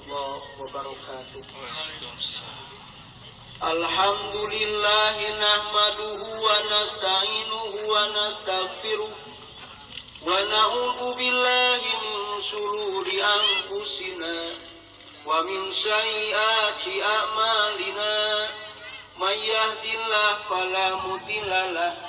Warahmatullahi wabarakatuh. Alhamdulillahi nahmaduhu wa nasta'inuhu wa nastaghfiruh wa na'udzu billahi min syururi anfusina wa min sayyiati a'malina. May yahdihillahu fala mudhillalah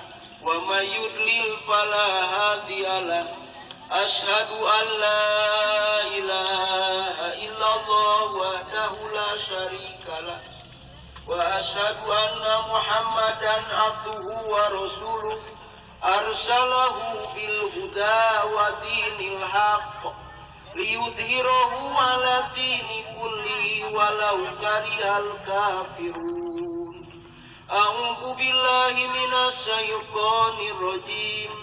wa may yudlil fala hadiyalah. Ashhadu an la ilaha illallah wahdahu la syarikalah wa ashhadu anna Muhammadan abduhu wa rasuluh arsalahu bil huda wa dinil haqq liyudhhirahu ala dini kulli walau karihal kafirun. A'udzu billahi minasy syaithanir rajim.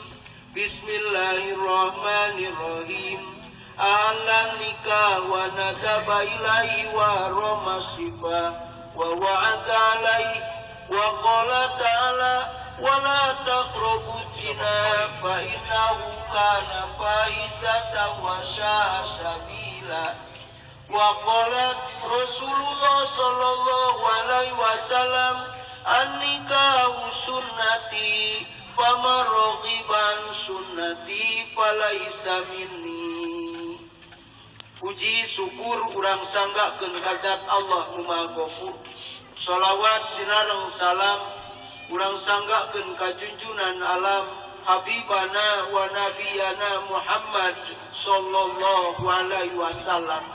Bismillahirrahmanirrahim. Ala nikah wa nadaba ilaihi wa ramasifa wa wa'ada alaihi wa qala ta'ala wa la taqrabu zina fa innahu kana fahisatan wa sa'a sabila. Wa qala Rasulullah sallallahu alaihi wasallam an-nikahu sunnati faman raghiba an sunnati falaisa minni. Puji syukur urang sanggakeun ka zat Allah nu Maha Ghafur. Shalawat sinareng salam urang sanggakeun ka junjunan alam habibana wa nabiyana Muhammad sallallahu alaihi wasallam.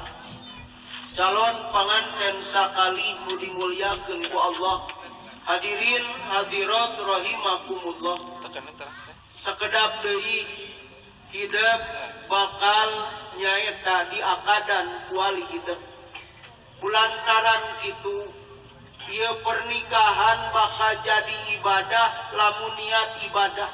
Calon panganten sakali nu dimulyakeun ku Allah. Hadirin hadirat rahimakumullah. Sekedap deui hidep bakal nyaeta diakadan kuali hidep. Kulantaran kitu ieu pernikahan bakal jadi ibadah lamun niat ibadah.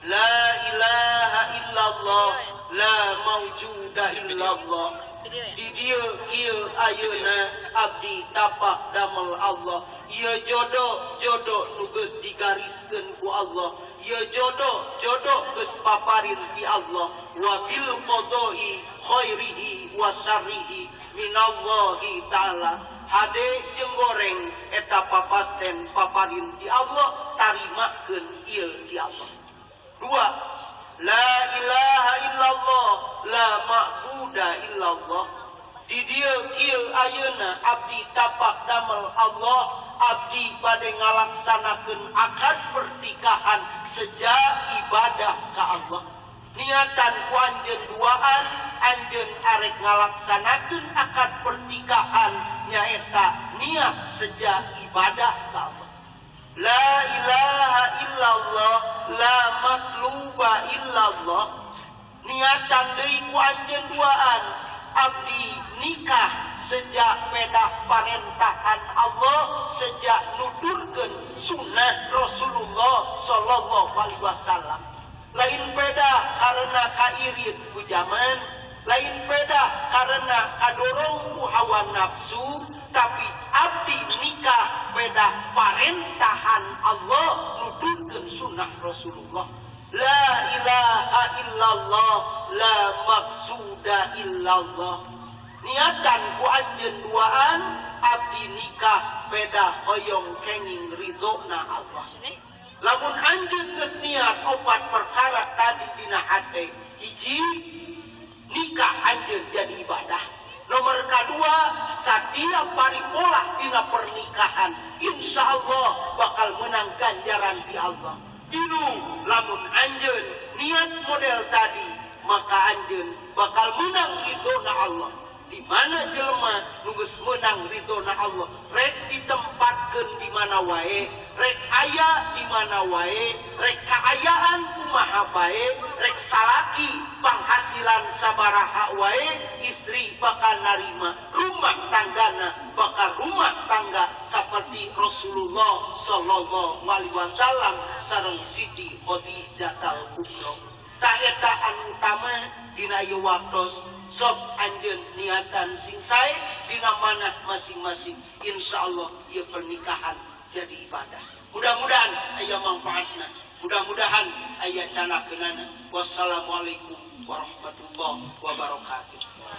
La ilaha illallah la maujuda illallah. Di dieu kieu ayeuna abdi tapak damel Allah. Ieu jodoh jodoh nu geus digariskeun ku Allah. Ieu jodoh jodoh geus paparin ti Allah. Wa bil qada'i khairihi wa syarrihi minallahi ta'ala. Hade jeung goreng eta papasten paparin ti Allah, tarimakeun ieu ti Allah. Dua, la ilaha illallah la ma'buda illallah. Di dieu kieu ayeuna abdi tapak damel Allah, abdi bade ngalaksanakeun akad pernikahan sejak ibadah ka Allah. Niatan ku anjeun duaan, anjeun arek ngalaksanakeun akad pernikahan nyaeta niat sejak ibadah ka Allah. La ilaha illallah la matluba illallah. Niatan deui ku anjeun duaan, abdi nikah sejak pedah parentahan Allah, sejak nuturkeun sunnah Rasulullah sallallahu alaihi wasallam. Lain pedah karena kairit ku zaman, lain pedah karena kadorong ku hawa nafsu, tapi abdi nikah pedah parentahan Allah nuturkeun sunnah Rasulullah. La ilaha illallah la maksuda illallah. Niatan ku anjeun duaan, abdi nikah pedah hoyong kenging ridhona Allah. Lamun anjeun geus niat opat perkara tadi dina hate, hiji nikah anjeun jadi ibadah. Nomor kedua, setiap paripola dina pernikahan insyaallah bakal menang ganjaran di Allah. Tilu, lamun anjeun niat model tadi, maka anjeun bakal menang ridhona Allah. Di mana jelema nu geus menang ridhona Allah, rek ditempatkeun di mana wae, rek aya di mana wae, rek kaayaan kumaha bae, rek salaki penghasilan sabaraha wae, istri bakal narima rumah tanggana bakal rumah tangga seperti Rasulullah sallallahu alaihi wasallam sareng Siti Khadijah al-Kubra. Ta eta anu utama dina ieu waktos sok anjeun niatan sing sae dina mana masing-masing, insyaallah ieu pernikahan jadi ibadah. Mudah-mudahan aya manfaatna, mudah-mudahan aya canakeunana. Wassalamualaikum warahmatullahi wabarakatuh.